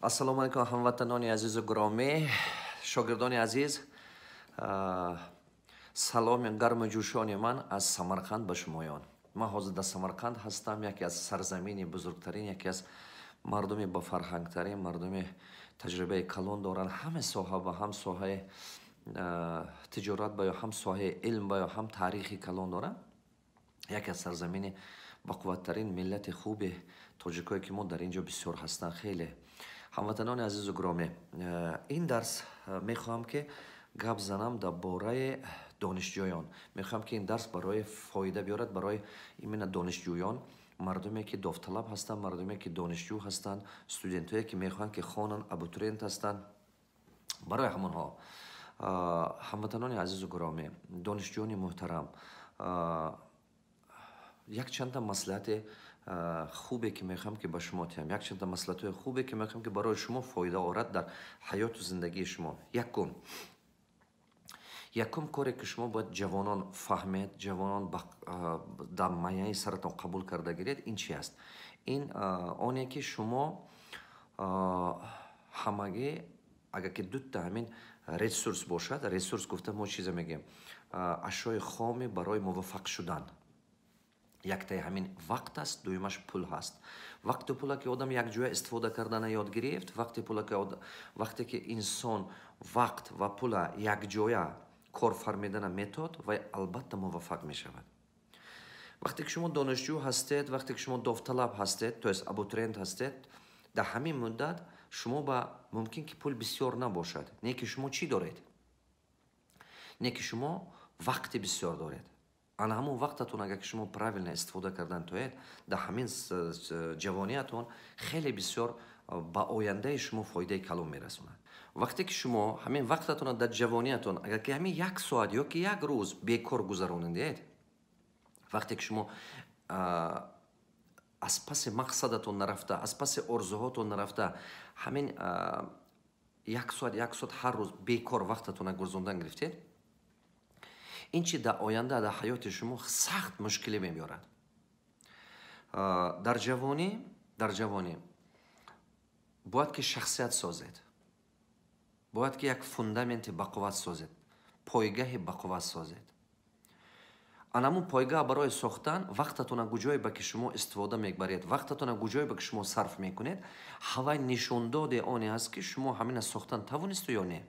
Ассалому алайкум, ҳамватанони азизу гиромӣ, шогирдони азиз. Саломи гарму ҷӯшони ман аз Самарқанд ба шумоён. Ман ҳозир дар Самарқанд ҳастам, яке аз сарзамини бузургтарин, яке аз мардуми бофарҳангтарин, мардуми таҷрибаи калон доранд ҳама соҳа ба ҳам соҳаи тиҷорат ба ё ҳам соҳаи илм ба ё ҳам таърихи калон доранд. Яке аз сарзамини бақувваттарин миллати хуби тоҷикое, ки мо дар ин ҷо бисёр ҳастанд хеле. Ҳамватанони азизу гиромӣ, ин дарс мехоҳам, ки гап занам дар бораи донишҷӯён. Мехоҳам, ки ин дарс барои фоида биёрад барои именно донишҷӯён, мардуме, ки довталаб ҳастанд, мардуме, ки донишҷӯ ҳастанд, студентое, ки мехоҳанд, ки хонанд, абитуриент ҳастанд, барои ҳамонҳо. Ҳамватанони азизу гиромӣ, донишҷӯёни муҳтарам, якчанда маслиҳати хубе, ки мехоҳам, ки ба шумо диҳам, якчанда маслиҳатҳои хубе, ки мехоҳам, ки барои шумо фоида орад дар ҳаёту зиндагии шумо. Якум коре, ки шумо бояд, ҷавонон, фаҳмед, ҷавонон, дар маяи саратон қабул карда гиред, ин чи аст? Ин оне, ки шумо ҳамагӣ, агар ки дутта ҳамин ресурс бошад. Ресурс гуфта мо чизе мегӯем? Ашёи хоми барои муваффақ шудан. Яктаи ҳамин вақт аст, дуюмаш пул ҳаст. Вақту пула ки одам якҷоя истифода кардана ёд гирифт, вақти пула ки, вақте ки инсон вақт ва пула якҷоя кор фармидана метод, вай албатта муваффақ мешавад. Вақте ки шумо донишҷӯ ҳастед, вақте ки шумо довталаб ҳастед, то есть абитуриент ҳастед, дар ҳамин муддат шумо ба мумкин ки пул бисёр набошад, не ки шумо чӣ доред? Не ки шумо вақти бисёр доред. Ана ҳамон вақтатон, агар ки шумо правильно истифода кардан тоед, дар ҳамин ҷавониятон хеле бисёр ба ояндаи шумо фоидаи калон мерасонад. Вақте ки шумо ҳамин вақтатонро дар ҷавониятон, агар ки ҳамин як соат ё ки як рӯз бекор гузаронидед, вақте ки шумо аз паси мақсадатон нарафта, аз паси орзуҳотон нарафта, ҳамин як соат, як соат ҳар рӯз бекор вақтатонро гузарондан гирифтед, ин чи дар оянда дар ҳаёти шумо сахт мушкилӣ мебиёрад. Дар ҷавонӣ бояд ки шахсият созед, бояд ки як фундаменти бақувват созед, пойгаҳи бақувват созед. Анамун пойгаҳ барои сохтан вақтатона куҷое ба ки шумо истифода мебаред, вақтатона куҷое ба ки шумо сарф мекунед, ҳавай нишондоде оне аст, ки шумо ҳамина сохтан тавонисту ё не.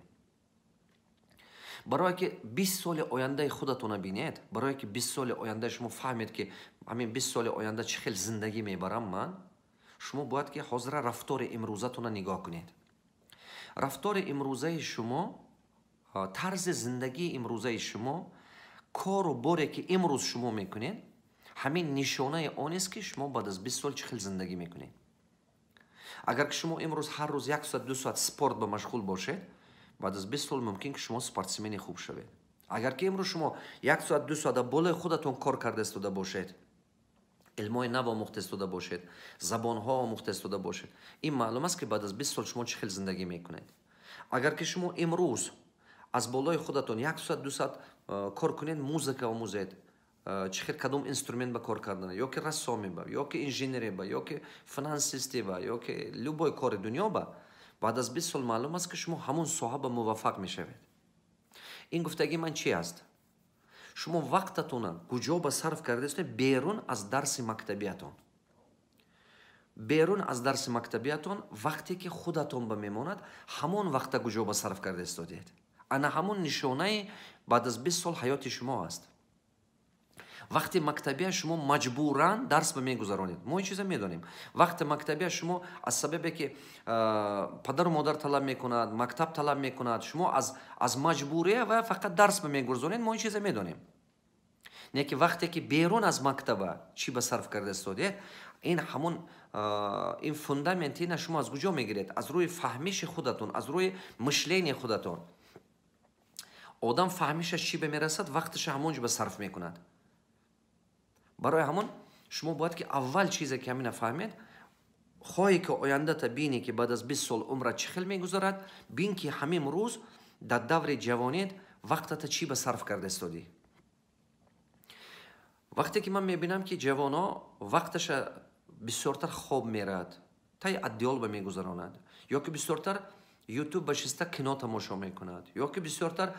Барое ки 20 соли ояндаи худатона бинед, барое ки 20 соли ояндаи шумо фаҳмед, ки ҳамин 20 соли оянда чӣ хел зиндагӣ мебарам ман, шумо бояд ки ҳозира рафтори имрӯзатона нигоҳ кунед. Рафтори имрӯзаи шумо, тарзи зиндагии имрӯзаи шумо, кору боре, ки имрӯз шумо мекунед, ҳамин нишонаи онест, ки шумо баъд аз 20 сол чӣ хел зиндагӣ мекунед. Агар ки шумо имрӯз ҳар рӯз як соат, 2 соат спорт ба машғул бошед, баъд аз 20 сол мумкин ки шумо спортсмени хуб шавед. Агар ки имрӯз шумо як соат, 2 соата болои худатон кор карда истода бошед, илмҳои нав омӯхта истода бошед, забонҳо омӯхта истода бошед, ин маълум аст, ки баъд аз 20 сол шумо чӣ хел зиндагӣ мекунед. Агар ки шумо имрӯз аз болои худатон як соат, 2 соат кор кунед, музыка омӯзед, чӣ хел, кадом инструмент ба кор кардан, ё ки рассоме ба, ё ки инженере ба, ё ки финансисте ба, ё ки любой кори дунё ба, баъд аз 20 сол маълум аст, ки шумо ҳамон соҳа ба муваффақ мешавед. Ин гуфтагии ман чи аст? Шумо вақтатона куҷо ба сарф кардаистед берун аз дарси мактабиятон? Берун аз дарси мактабиятон, вақте ки худатон ба мемонад, ҳамон вақта куҷо ба сарф карда истодед, ана ҳамон нишонаи баъд аз 20 сол ҳаёти шумо аст. Вақти мактабия шумо маҷбуран дарс ба мегузаронед, мо ин чиза медонем. Вақти мактабия шумо аз сабабе, ки падару модар талаб мекунад, мактаб талаб мекунад, шумо аз маҷбурия ва фақат дарс ба мегузаронед, мо ин чиза медонем. Не ки вақте ки берун аз мактаба чӣ ба сарф карда истодед, ин ҳамон ин фундамент, ина шумо аз куҷо мегиред? Аз рӯи фаҳмиши худатон, аз рӯи мышление худатон. Одам фаҳмишаш чӣ ба мерасад, вақташа ҳамон ҷо ба сарф мекунад. Барои ҳамон шумо бояд ки аввал чизе, ки ҳамина фаҳмед. Хоҳе ки ояндата бинӣ, ки баъд аз 20 сол умрат чӣ хел мегузарад, бин, ки ҳамин рӯз дар даври ҷавоният вақтата чӣ ба сарф карда истодӣ. Вақте ки ман мебинам, ки ҷавоно вақташа бисёртар хоб мерад, таи одеяло ба мегузаронад. Ё ки бисёртар Ютуб ба шиста кино тамошо мекунад, ё ки бисёртар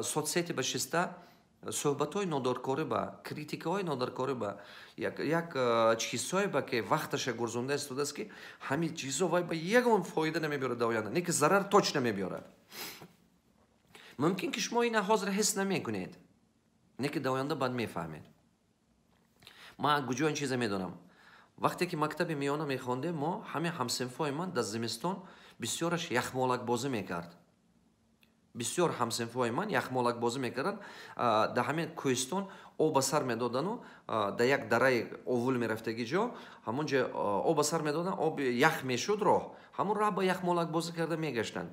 соцсети ба шиста суҳбатҳои нодаркорӣ, ба критикаҳои нодаркорӣ, ба як чизҳое ба ки вақташа гурзонда истодааст, ки ҳамин чизҳо вай ба ягон фоида намебиёрад дар оянда, не ки зарар точно мебиёрад. Мумкин ки шумо ина ҳозир ҳис намекунед, не ки дар оянда баъд мефаҳмед. Ман куҷо ин чиза медонам? Вақте ки мактаби миёна мехондем, мо ҳамин ҳамсинфҳои ман дар зимистон бисёраш яхмолакбозӣ мекард. Бисёр ҳамсинфҳои ман яхмолакбозӣ мекарданд. Дар ҳамин кӯҳистон об ба сар медодану дар як дараи овул мерафтаги ҷо, ҳамон ҷо об ба сар медоданд, об ях мешуд роҳ, ҳамон роҳ ба яхмолакбозӣ карда мегаштанд.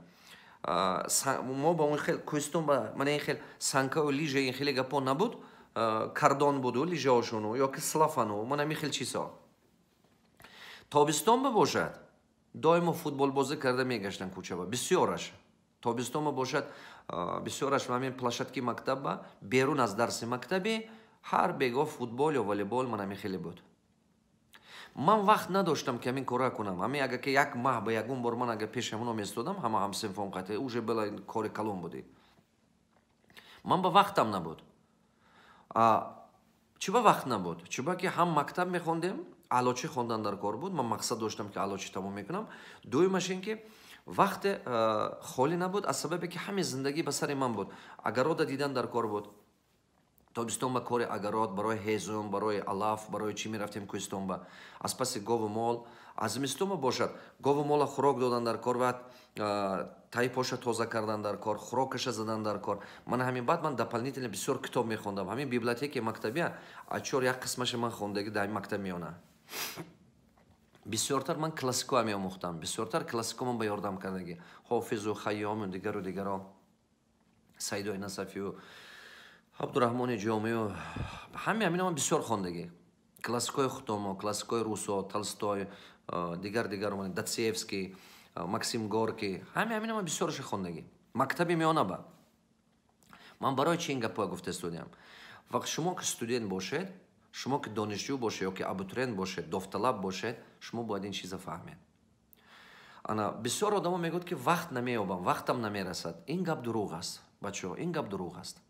Мо ба он хел кӯҳистон ба мана ин хел санкаю лижа, ин хеле гапҳо набуд, кардон буду лижаошону ё ки слалому, мана ҳамин хел чизҳо. Тобистон ба бошад, доимо футболбозӣ карда мегаштанд кӯчаба бисёраш. Тобистон ба бошад, бисёраш ҳамин площадки мактабба берун аз дарси мактабӣ ҳар бегоҳ футбол ё волейбол, ман ҳамин хеле буд. Ман вақт надоштам, ки ҳамин кора кунам. Ҳамин агар ки як маҳ ба ягон бор ман агар пеши ҳамоно местодам, ҳама ҳамсинфом қатъи, уже была кори калон буди. Ман ба вақтам набуд. Чӣ ба вақт набуд? Чӣ ки ҳам мактаб мехондем, аълочӣ хондан дар кор буд, ман мақсад доштам, ки аълочӣ тамом мекунам. Дуюмаш ин ки вақте холӣ набуд аз сабабе ки ҳамин зиндагӣ ба сари ман буд, огорода дидан дар кор буд. Тобистон ба кори огород, барои ҳезум, барои алаф, барои чӣ мерафтем кӯҳистон ба аз паси гову мол. Аз зимистон ба бошад, гову мола хӯрок додан дар кор ва тайпоша тоза кардан дар кор, хӯрокаша задан дар кор. Ман ҳамин баъд ман дополнительно бисёр китоб мехондам. Ҳамин библиотекаи мактабия аз чор як қисмаша ман хондагӣ дар мактаб миёна. Бисёртар ман классикоа меомӯхтам, бисёртар классико ман ба ёрдам кардагӣ, Ҳофизу Хайёму дигару дигаро, Саидои Насафию Абдураҳмони Ҷомию, ҳами ҳамина ман бисёр хондагӣ. Классикои худомо, классикои русо, Толстой, дигар дигар, Достоевский, Максим Горький, ҳами ҳамина ман бисёрша хондагӣ мактаби миёна ба. Ман барои чи ин гапҳоя гуфта истодиам? Вақт шумо ки студент бошед, шумо ки донишҷӯ бошед ё ки абитуриент бошед, довталаб бошед, шумо бояд ин чиза фаҳмед. Ана бисёр одамо мегӯяд, ки вақт намеёбам, вақтам намерасад. Ин гап дурӯғ аст, бачаҳо, ин гап дурӯғ аст.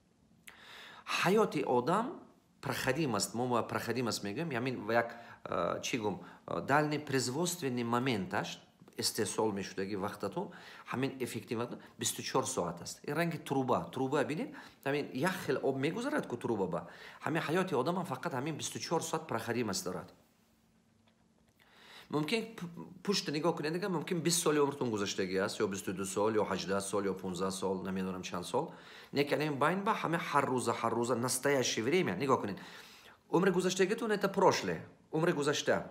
Ҳаёти одам проходимость, мо проходимость мегӯем, ҳамин як чӣ гум, дальний производственный моменташ, истеҳсол мешудаги вақтатон, ҳамин эффектив 24 соат аст. Ин ранги труба. Труба бинед, ҳамин як хел об мегузарад ку труба ба. Ҳамин ҳаёти одамам фақат ҳамин 24 соат проходимость дорад. Мумкин пушта нигоҳ кунед, дигар мумкин 20 соли умртон гузаштагӣ аст, ё 22 сол, ё 18 сол, ё 15 сол, намедонам чанд сол. Лекин ин байн ба ҳама ҳар рӯза, ҳар рӯза настоящее время нигоҳ кунед. Умри гузаштагитон — это прошлое, умри гузашта.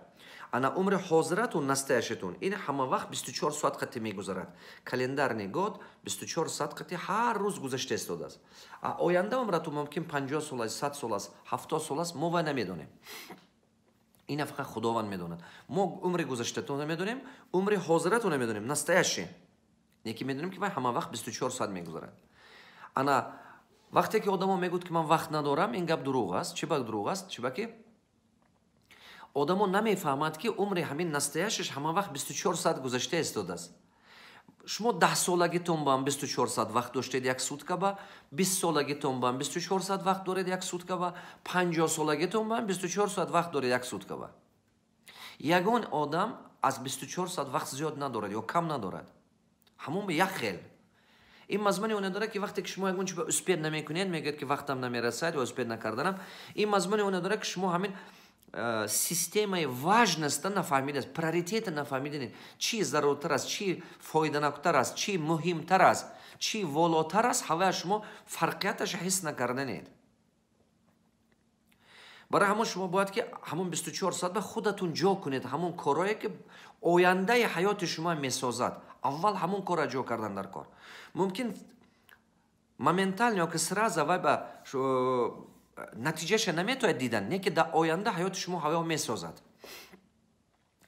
Ана умри ҳозиратун, настоящетун, ин ҳама вақт 24 соат қати мегузарад. Календарный год 24 соат қати ҳар рӯз гузашта истодааст. А оянда умратун мумкин 50 сол аст, 100 сол аст, 70 сол аст, мо вай намедонем. Ина фақат Худованд медонад. Мо умри гузаштатон намедонем, умри ҳозиратон намедонем, настоящий. Неки медонем, ки вай ҳама вақт 24 соат мегузарад. Ана вақте ки одамо мегӯяд, ки ман вақт надорам, ин гап дурӯғ аст. Чӣ ба дурӯғ аст? Чӣ ба ки одамо намефаҳмад, ки умри ҳамин настоящиш ҳама вақт 24 соат гузашта истодааст. Шумо 10-солагитон ба ҳам 24 соат вақт доштед як сутка ба, 20-солагитон ба ҳам 24 соат вақт доред як сутка ба, 50-солагитон ба ҳам 24 соат вақт доред як сутка ба. Ягон одам аз 24 соат вақт зиёд надорад ё кам надорад, ҳамон як хел. Ин мазмуни оне дорад, ки вақте ки шумо ягон чи ба успеть намекунед, мегӯяд, ки вақтам намерасад ё успеть накарданам, ин мазмуни оне дорад, ки шумо ҳамин системаи важноста нафаҳмидааст, приоритета нафаҳмиданед, чӣ заруртар аст, чӣ фоиданоктар аст, чӣ муҳимтар аст, чӣ волотар аст, ҳавая шумо фарқияташа ҳис накарданед. Барои ҳамон шумо бояд ки ҳамон 24 соат ба худатон ҷо кунед ҳамон корое, ки ояндаи ҳаёти шумо месозад. Аввал ҳамон корро ҷо кардан дар кор. Мумкин моментально ё ки сразу вай ба натиҷаша наметояд дидан, не ки дар оянда ҳаёти шумо ҳаво месозад.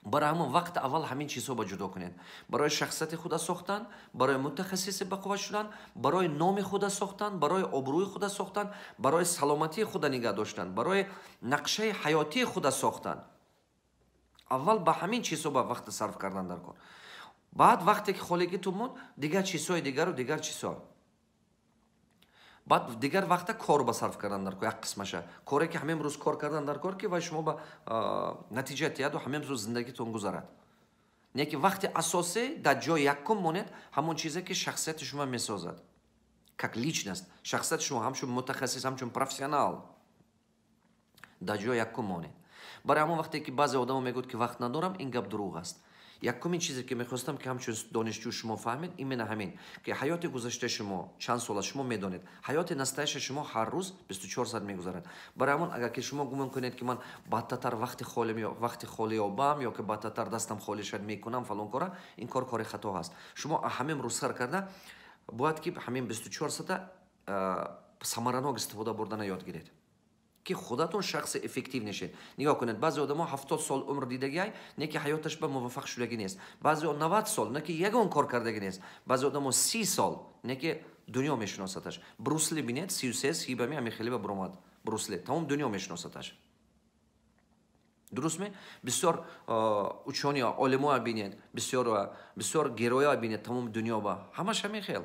Барои ҳамон вақт аввал ҳамин чизҳо ба ҷудо кунед: барои шахсияти худа сохтан, барои мутахассиси бақувват шудан, барои номи худа сохтан, барои обрӯи худа сохтан, барои саломатии худа нигаҳ доштан, барои нақшаи ҳаётии худа сохтан. Аввал ба ҳамин чизҳо ба вақт сарф кардан дар кор. Баъд вақте ки холигитон монд, дигар чизҳои дигару дигар чизҳо. Баъд дигар вақта кор ба сарф кардан дар кор, як қисмаша. Коре ки ҳамин рӯз кор кардан дар кор, ки вай шумо ба натиҷа тиҳаду ҳамин рӯз зиндагитон гузарад. Не ки вақти асосӣ дар ҷои якум монед ҳамон чизе, ки шахсияти шумо месозад. Как личность, шахсияти шумо ҳамчун мутахассис, ҳамчун профессионал дар ҷои якум монед. Барои ҳамон вақте ки баъзе одамо мегӯяд, ки вақт надорам, ин гап дурӯғ аст. Якумин чизе, ки мехостам, ки ҳамчун донишҷӯ шумо фаҳмед, именно ҳамин, ки ҳаёти гузаштаи шумо чанд сол аст, шумо медонед, ҳаёти настоящий шумо ҳар рӯз 24 соат мегузарад. Барои ҳамон, агар ки шумо гумон кунед, ки ман баъдтатар вақти холӣ ёбам ё ки баъдтатар дастам холӣ шад, мекунам фалон кора, ин кор кори хато ҳаст. Шумо ҳамин рӯз сар карда бояд, ки ҳамин 24 соата самаранок истифода бурдана ёд гиред, ки худатон шахси эффектив нешед. Нигоҳ кунед, баъзе одамо 70 сол умр дидагиай, не ки ҳаёташ ба муваффақ шудагӣ нест. Баъзео 90 сол, не ки ягон кор кардагӣ нест. Баъзе одамо 30 сол, не ки дунё мешиносаташ. Брюс Ли бинед, 33 сибами ами хеле ба буромад. Брюс Ли тамом дунё мешиносаташ. Дуруст ме? Бисёр учёный олимоя бинед, бисёр бисёр героя бинед, тамоми дунё ба ҳамаш ҳамин хел.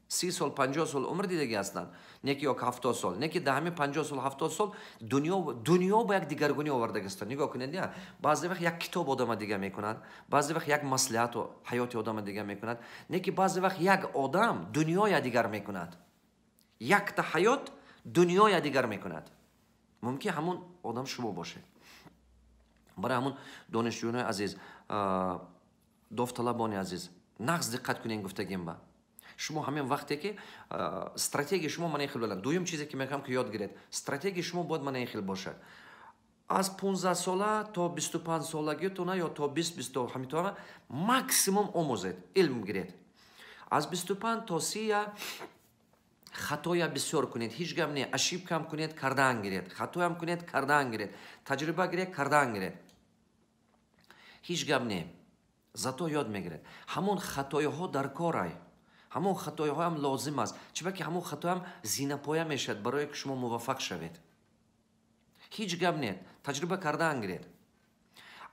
30 сол, 50 сол умр дидагӣ ҳастанд, не ки ё 70 сол, не ки дар ҳамин 50 сол, 70 сол дунё ба як дигаргунӣ овардагистанд. Нигоҳ кунед, я баъзе вақт як китоб одама дига мекунад, баъзе вақт як маслиҳату ҳаёти одама дига мекунад, не ки баъзе вақт як одам дунёя дигар мекунад. Якта ҳаёт дунёя дигар мекунад. Мумкин ҳамон одам шумо бошед. Барои ҳамон, донишҷӯёни азиз, довталабони азиз, нағз диққат кунед гуфтагим ба. Шумо ҳамин вақте ки стратегияи шумо мана ин хел баланд. Дуюм чизе, ки мехоҳам, ки ёд гиред, стратегияи шумо бояд мана ин хел бошад. Аз 15 сола то 25 солагитона ё то 20 20 ҳамитона максимум омӯзед, илм гиред. Аз 25 то 30 хатоя бисёр кунед, ҳеҷ гап не, ошибка м кунед, кардан гиред, хатоям кунед, кардан гиред, таҷриба гиред, кардан гиред. Ҳеҷ гап не. Зато ёд мегиред. Ҳамон хатоиҳо дар корай. Ҳамон хатоиҳоам лозим аст, чунки ҳамон хатоам зинапоя мешавад, барое ки шумо муваффақ шавед. Ҳеҷ гап не, таҷриба кардан гиред.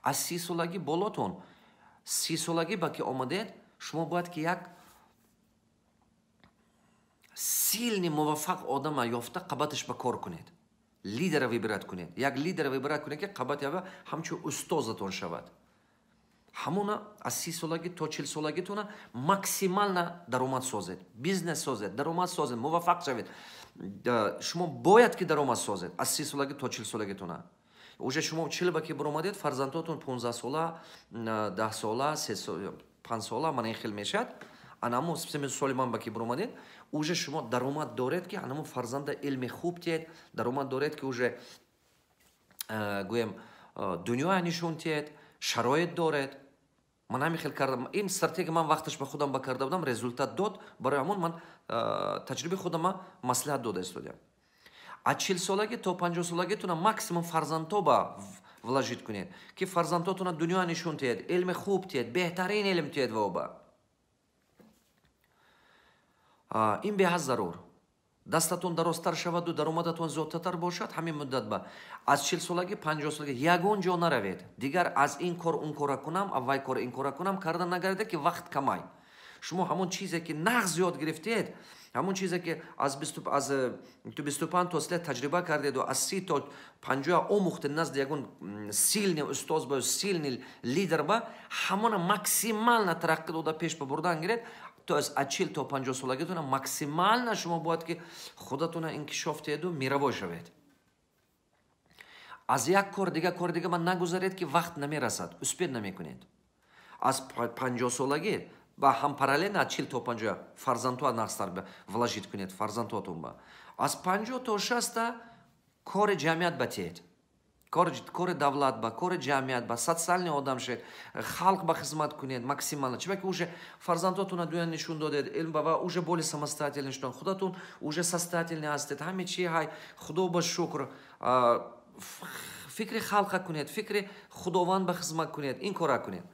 Аз 30 солагӣ болотон, 30 солагӣ ба ки омадед, шумо бояд, ки як сильный муваффақ одама ёфта, қабаташ ба кор кунед. Лидера выбирать кунед, як лидера выбирать кунед, ки қабати ава ҳамчун устозатон шавад. Ҳамона аз 30 солагӣ то 40 солагитона максимально даромад созед, бизнес созед, даромад созед, муваффақ шавед. Шумо бояд, ки даромад созед аз 30 солагӣ то 40 солагитона. Уже шумо 40 ба ки буромадед, фарзандотон 15 сола, 10 сола, 5 сола, мана ин хел мешавад. Анамо соли ман ба ки буромадед, уже шумо даромад доред, ки анамо фарзанда илми хуб тиҳед, даромад доред, ки уже гӯем, дунёя нишон тиҳед, шароит доред. Ман ҳамин хел кардам. Ин стратегия ман вақташ ба худам ба карда будам, результат дод. Барои ҳамон ман таҷрибаи худама маслиҳат дода истодиам. Аз 40 солагӣ то 50 солагитона максимум фарзандҳо ба вложить кунед, ки фарзандҳотона дунё нишон тиҳед, илми хуб тиҳед, беҳтарин илм тиҳед. Воба ин беҳад зарур. Дастатон дарозтар шаваду даромадатон зиёдтатар бошад. Ҳамин муддат ба аз 40 солагӣ, 50 солагӣ ягон ҷо наравед. Дигар аз ин кор он кора кунам, аввай кор ин кора кунам карда нагарда, ки вақт камай. Шумо ҳамон чизе, ки нағз ёд гирифтед, ҳамон чизе, ки аз 25 то 30 таҷриба кардеду аз 30 то 50 омӯхтед назди ягон сильный устоз ба, сильный лидер ба, ҳамона максимально тараққӣ дода, пеш ба бурдан гиред. То есть аз 40 то 50 солагитона максимально шумо бояд, ки худатона инкишоф диҳеду мировой шавед. Аз як кор дига, кори дига ман нагузаред, ки вақт намерасад, успеть намекунед. Аз 50 солагӣ ба ҳам параллельно аз 40 то 50 фарзандҳо нағзтар вложить кунед фарзандҳотон ба. Аз 50 то 60 кори ҷамъият ба тиҳед, кори давлат ба, кори ҷамъият ба, социальный одам шед, халқ ба хизмат кунед максимально. Чиба ки уже фарзандҳотона дунё нишон додед, илм ба ва уже более самостоятельный шудан, худатон уже состоятельный ҳастед, ҳаме чи ҳай, худо ба шукр. Фикри халқа кунед, фикри Худованд ба хизмат кунед, ин кора кунед.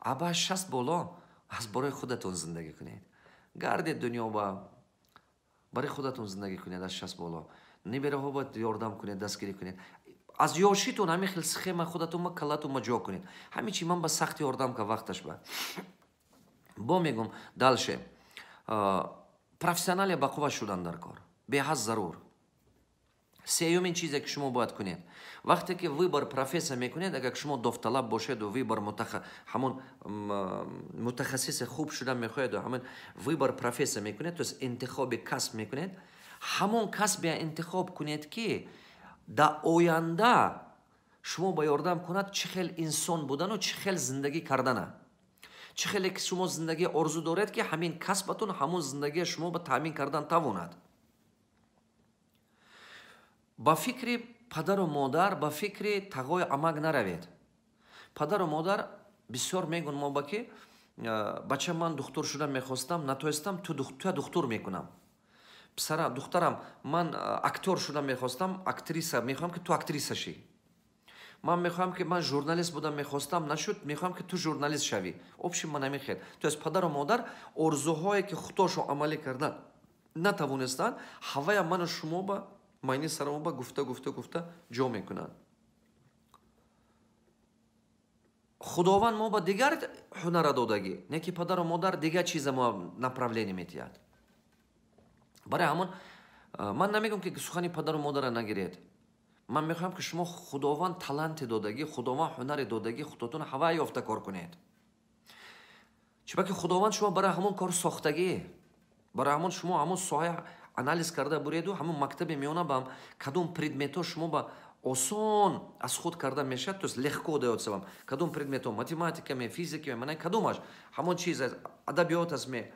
Аба 60 боло аз бораи худатон зиндагӣ кунед, гардед дунё ба, барои худатон зиндагӣ кунед. Аз 60 боло небераҳо бояд ёрдам кунед, дастгирӣ кунед. Аз ёшитон ҳамин хел схема худатонма каллатонма ҷо кунед. Ҳамин чи ман ба сахти ёрдам ка вақташ ба. Бо мегум дальше. Профессионале бақувват шудан дар кор. Беҳад зарур. Сеюмин чизе, ки шумо бояд кунед. Вақте ки выбор профессия мекунед, агар шумо довталаб бошеду выбор ҳамон мутахассиси хуб шудан мехоҳеду ҳамон выбор профессия мекунед, то есть интихоби касб мекунед, ҳамон касбе интихоб кунед, ки дар оянда шумо ба ёрдам кунад чӣ хел инсон будану чӣ хел зиндагӣ кардана. Чӣ хеле ки шумо зиндагӣ орзу доред, ки ҳамин касбатон ҳамон зиндагия шумо ба таъмин кардан тавонад. Ба фикри падару модар, ба фикри тағои амак наравед. Падару модар бисёр мегӯн мо ба ки бача, ман духтур шудан мехостам, натоистам, туя духтур мекунам. Писарам, духтарам, ман актёр шудан мехостам, актриса, мехоҳам, ки ту актриса шӣ. Ман мехоҳам, ки ман журналист будам мехостам, нашуд, мехоҳам, ки ту журналист шавӣ. Общем, ман ҳамин. То есть падару модар орзуҳое, ки худошон амалӣ кардан натавонистанд, ҳавая ману шумо ба майни сарамо ба гуфта, гуфта, гуфта ҷо мекунанд. Худованд мо ба дигар ҳунара додагӣ, не ки падару модар дигар чиза мо направление метиҳад. Барои ҳамон ман намегӯям, ки сухани падару модара нагиред. Ман мехоҳам, ки шумо Худованд таланте додагӣ, Худованд ҳунаре додагӣ, худотон ҳава ёфта кор кунед. Чунки Худованд шумо барои ҳамон кор сохтагӣ, барои ҳамон шумо ҳамон соҳа анализ карда буреду ҳамон мактаби миёна ба кадом предметҳо шумо ба осон аз худ карда мешавад, то есть легко даётся вам. Кадом предметҳо, математика ме, физика ме, мана кадомаш, ҳамон чиз адабиёт аст ме,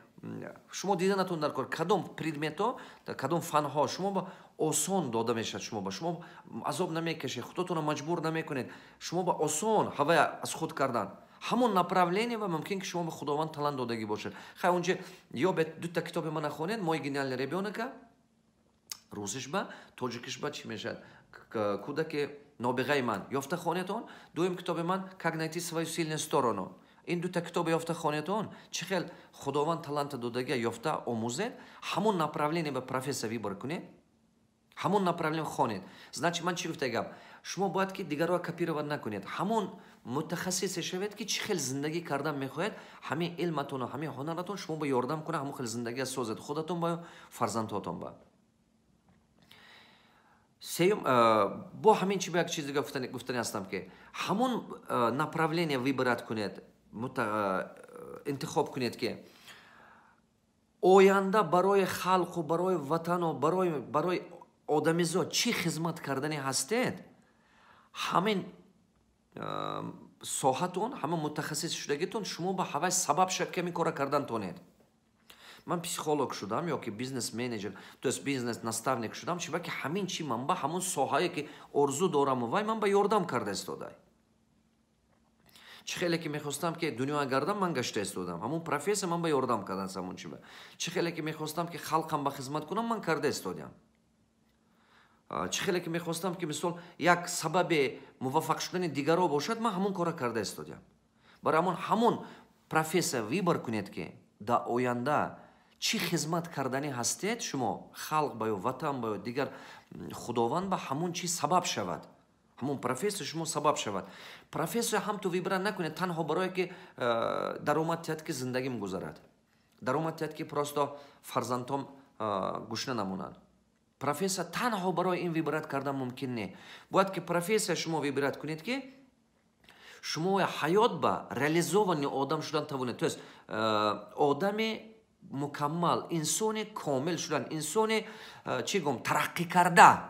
шумо диданатон дар кор, кадом предметҳо, кадом фанҳо шумо ба осон дода мешавад, шумо ба шумо азоб намекашед, худотонро маҷбур намекунед, шумо ба осон ҳавая аз худ кардан. Ҳамон направление ва мумкин, ки шумо ба Худованд талант додагӣ бошад. Хай, онҷа ёбед, дута китоби мана хонед, «Мой гениальный ребёнок» русиш ба, тоҷикиш ба чӣ мешавад? «Кӯдаки нобиғаи ман». Ёфта хонетон. Дуюм китоби ман «Как найти свою сильную сторону». Ин дута китоби ёфта хонетон, чӣ хел Худованд таланта додагия ёфта омӯзед, ҳамон направление ба профессия выбор кунед, ҳамон направление хонед. Значит, ман чӣ гуфта гап? Шумо бояд, ки дигарро копировать накунед. Ҳамон мутахассисе шавед, ки чӣ хел зиндагӣ кардан мехоҳед, ҳамин илматону ҳамин ҳунаратон шумо ба ёрдам кунад, ҳамон хел зиндагия созед худатон ба, фарзандҳотон ба. Сеюм, бо ҳамин чи ба як чиз дига гуфтани ҳастам, ки ҳамон направление выбрать кунед, интихоб кунед, ки оянда барои халқу барои ватану барои одамизод чӣ хизмат кардани ҳастед, ҳамин соҳатон, ҳамин мутахассис шудагитон шумо ба ҳавай сабаб шавад, ки ҳамин кора кардан тонед. Ман психолог шудам ё ки бизнес менеҷер, то есть бизнес наставник шудам, чиба ки ҳамин чи ман ба ҳамон соҳае, ки орзу дораму, вай ман ба ёрдам карда истодай. Чӣ хеле ки мехостам, ки дунё гардам, ман гашта истодам. Ҳамон профессия ман ба ёрдам кардан ҳамон чиба. Чӣ хеле ки мехостам, ки халқам ба хизмат кунам, ман карда истодам. Чӣ хеле ки мехостам, ки мисол як сабаби муваффақ шудани дигарро бошад, ман ҳамон кора карда истодам. Барои ҳамон профессия выбор кунед, ки дар оянда чӣ хизмат карданӣ ҳастед шумо халқ ба ё ватан ба ё дигар Худованд ба, ҳамон чиз сабаб шавад, ҳамон профессия шумо сабаб шавад. Профессия ҳам ту выбрать накунед танҳо барое ки даромад тиҳад, ки зиндагим гузарад, даромад тиҳад, ки просто фарзандҳом гушна намонанд. Профессия танҳо барои ин выбрать кардан мумкин не. Бояд, ки профессия шумо выбрать кунед, ки шумо ҳаёт ба реализованный одам шудан тавонед, то есть одами мукаммал, инсони комил шудан, инсони чӣ гум, тараққӣ карда,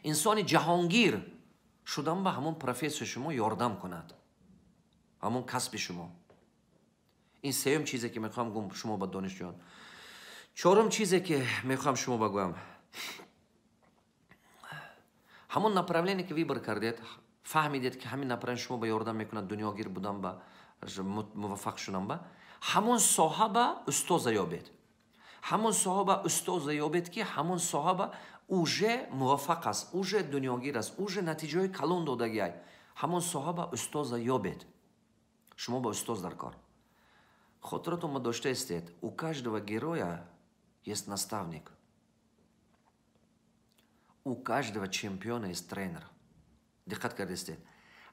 инсони ҷаҳонгир шудан ба ҳамон профессия шумо ёрдам кунад, ҳамон касби шумо. Ин сеюм чизе, ки мехоҳам гум шумо ба, донишҷӯён. Чорум чизе, ки мехоҳам шумо багӯям: ҳамон направление, ки выбор кардед, фаҳмидед, ки ҳамин направление шумо ба ёрдам мекунад дунёгир будан ба, муваффақ шудан ба, ҳамон соҳа ба устоза ёбед. Ҳамон соҳа ба устоза ёбед, ки ҳамон соҳа ба уже муваффақ аст, уже дунёгир аст, уже натиҷаҳои калон додагиай. Ҳамон соҳа ба устоза ёбед. Шумо ба устоз дар кор. Хотиратон ма дошта истед: у каждого героя есть наставник, у каждого чемпиона есть тренер. Диққат кардистед,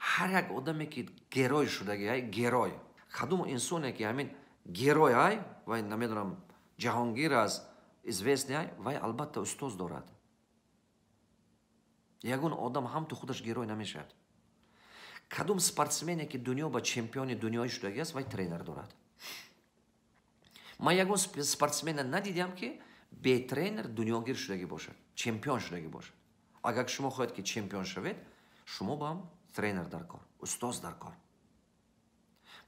ҳар як одаме, ки герой шудаги ай, герой, кадом инсоне, ки ҳамин герой ай, вай, намедонам, ҷаҳонгир аст, известный ай, вай албатта устоз дорад. Ягон одам ҳамту худаш герой намешавад. Кадом спортсмене, ки дунё ба чемпиони дунёӣ шудаги аст, вай тренер дорад. Ман ягон спортсмена надидам, ки бе тренер дунёгир шудагӣ бошад, чемпион шудагӣ бошад. Агар шумо хоҳед, ки чемпион шавед, шумо ба ҳам тренер дар кор, устоз дар кор.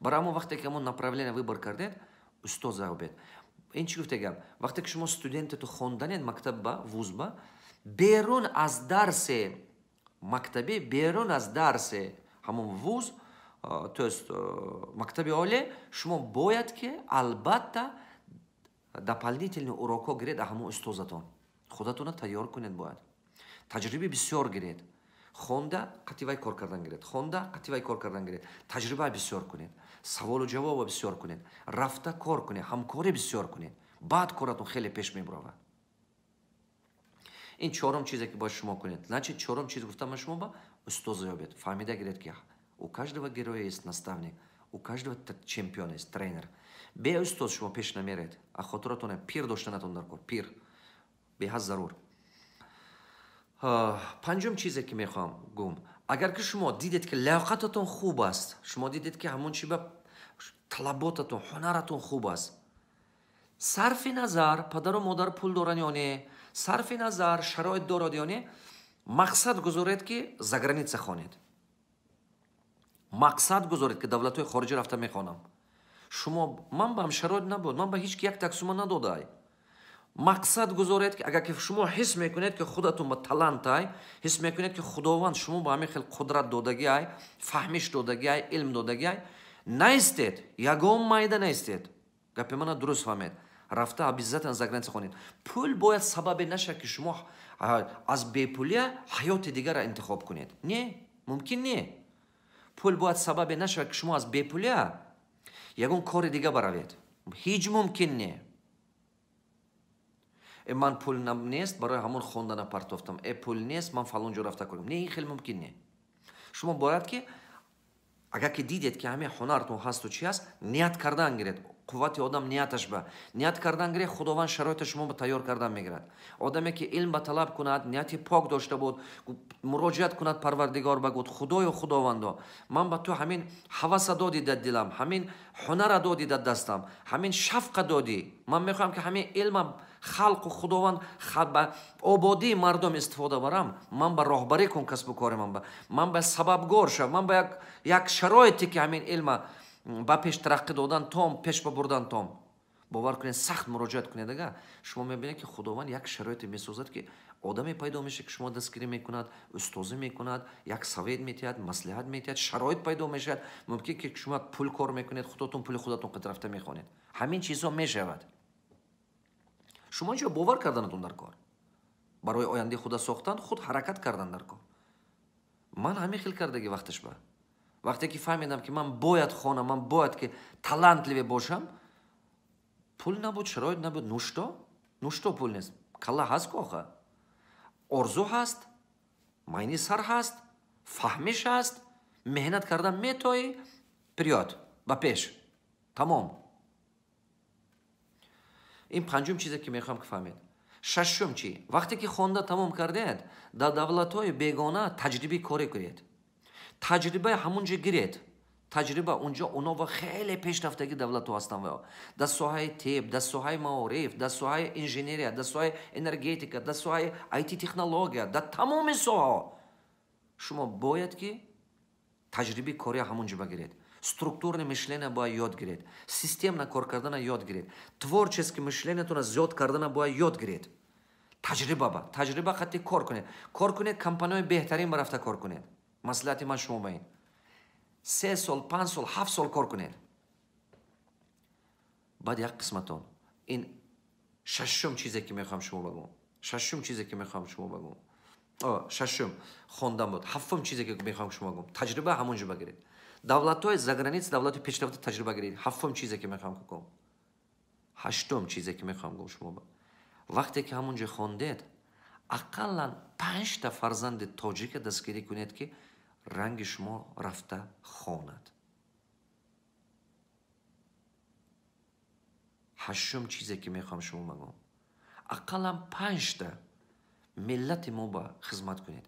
Барои ҳамон, вақте ки ҳамон направление выбор кардед, устоз ёбед. Ин чӣ гуфта гап? Вақте ки шумо студентету хонданед мактабба, вузба, берун аз дарси мактабӣ, берун аз дарси ҳамон вуз, то есть мактаби олӣ, шумо бояд ки албатта дополнительный урокҳо гиред аз ҳамон устозатон. Худатонро тайёр кунед, бояд таҷрибаи бисёр гиред. Хонда қатъи вай кор кардан гиред, хонда қатъи вай кор кардан гиред, таҷриба бисёр кунед, саволу ҷавобо бисёр кунед, рафта кор кунед, ҳамкорӣ бисёр кунед, баъд коратон хеле пеш мебуравад. Ин чорум чизе, ки бояд шумо кунед. Значит, чорум чиз гуфтам ман шумо ба: устоза ёбед. Фаҳмида гиред, ки у каждого героя есть наставник, у каждого чемпиона есть тренер. Бе устоз шумо пеш намеред. А хотиратон, пир доштанатон дар кор, пир беҳад зарур. Панҷум чизе, ки мехоҳам гум: агар ки шумо дидед, ки лаёқататон хуб аст, шумо дидед, ки ҳамон чи ба талаботатон, ҳунаратон хуб аст, сарфи назар падару модар пул доранд ё не, сарфи назар шароит дорад ё не, мақсад гузоред, ки за граница хонед. Мақсад гузоред, ки давлатҳои хориҷа рафта мехонам. Шумо ман ба ҳам шароит набуд, ман ба ҳеҷ ки як таксума надодай. Мақсад гузоред, ки агар ки шумо ҳис мекунед, ки худатон ба талантай, ҳис мекунед, ки Худованд шумо ба ҳамин хел қудрат додагиай, фаҳмиш додагиай, илм додагиай, наистед, ягон майда наистед. Гапи мана дуруст фаҳмед. Рафта обязательно за граница хонед. Пул бояд сабабе нашад, ки шумо аз бепулия ҳаёти дигарро интихоб кунед. Не, мумкин не. Пул бояд сабабе нашавад, ки шумо аз бепулия ягон кори дига баравед. Ҳеҷ мумкин не. Ман пул нест, барои ҳамон хондана партофтам, пул нест, ман фалон ҷо рафта кунам. Не, ин хеле мумкин не. Шумо бояд ки, агар ки дидед, ки ҳамин ҳунартон ҳасту чи ҳаст, ният кардан гиред. Қуввати одам нияташ ба. Ният кардан гиред, Худованд шароити шумо ба тайёр кардан мегирад. Одаме, ки илм ба талаб кунад, нияти пок дошта буд, муроҷиат кунад Парвардигор ба, гуд: «Худоё, Худовандо, ман ба ту ҳамин ҳаваса додӣ дар дилам, ҳамин ҳунара додӣ дар дастам, ҳамин шавқа додӣ, ман мехоҳам, ки ҳамин илма халқу Худованд ба ободии мардум истифода барам. Ман ба роҳбарӣ кун касбу кори ман, ба ман ба сабабгор шав, ман ба як шароите, ки ҳамин илма ба пеш тараққӣ додан том, пеш ба бурдан том». Бовар кунед, сахт муроҷиат кунед, ага шумо мебинед, ки Худованд як шароите месозад, ки одаме пайдо мешавад, ки шумо дастгирӣ мекунад, устозӣ мекунад, як совет метиҳад, маслиҳат метиҳад, шароит пайдо мешавад. Мумкин ки шумо пул кор мекунед, худотон пули худатон қад рафта мехонед. Ҳамин чизҳо мешавад. Шумо инҷо бовар карданатон дар кор, барои ояндаи худа сохтан худ ҳаракат кардан дар кор. Ман ҳамин хел кардаги. Вақташ ба вақте ки фаҳмидам, ки ман бояд хонам, ман бояд ки талантливый бошам, пул набуд, шароит набуд. Ну что, ну что, пул нест, калла ҳаст коха, орзу ҳаст, майни сар ҳаст, фаҳмиш ҳаст, меҳнат кардан метоӣ, вперёд, ба пеш, тамом. Ин панҷум чизе, ки мехоҳам, ки фаҳмед. Шашум чӣ? Вақте ки хонда тамом кардед, дар давлатҳои бегона таҷрибаи корӣ кунед, таҷрибаи ҳамун ҷо гиред. Таҷриба унҷо оно ва хеле пешрафтаги давлатҳо ҳастанд ва дар соҳаи тиб, дар соҳаи маориф, дар соҳаи инженерия, дар соҳаи энергетика, дар соҳаи IT технология, дар тамоми соҳаҳо. Шумо бояд ки таҷрибаи кория ҳамун ҷо багиред. Структурное мышление бояд ёд гиред, системно кор кардана ёд гиред, творческий мышлениятона зиёд кардана бояд ёд гиред. Таҷриба ба таҷриба хатти кор кунед, кор кунед, компанияҳои беҳтарин ба рафта кор кунед. Маслиҳати ман шумо ба ин: 3 сол, 5 сол, 7 сол кор кунед. Баъд як қисматон. Ин шашум чизе, ки мехоҳам шумо багӯм. Шашум чизе, ки мехоҳам шумо багӯм, шашум хондан буд. Ҳафтум чизе, ки мехоҳам шумо багӯм: таҷриба ҳамон ҷо багиред, давлатҳои заграница, давлатҳои пешрафта таҷриба гиред. Ҳафтум чизе, ки мехоҳам гӯм. Ҳаштум чизе, ки мехоҳам гӯм шумо ба: вақте ки ҳамон ҷо хондед, ақаллан панҷта фарзанди тоҷика дастгирӣ кунед, ки Ранги шумо рафта хонад. Ҳаштум чизе ки мехоҳам шумо магӯм, ақаллан 5та миллати мо ба хизмат кунед.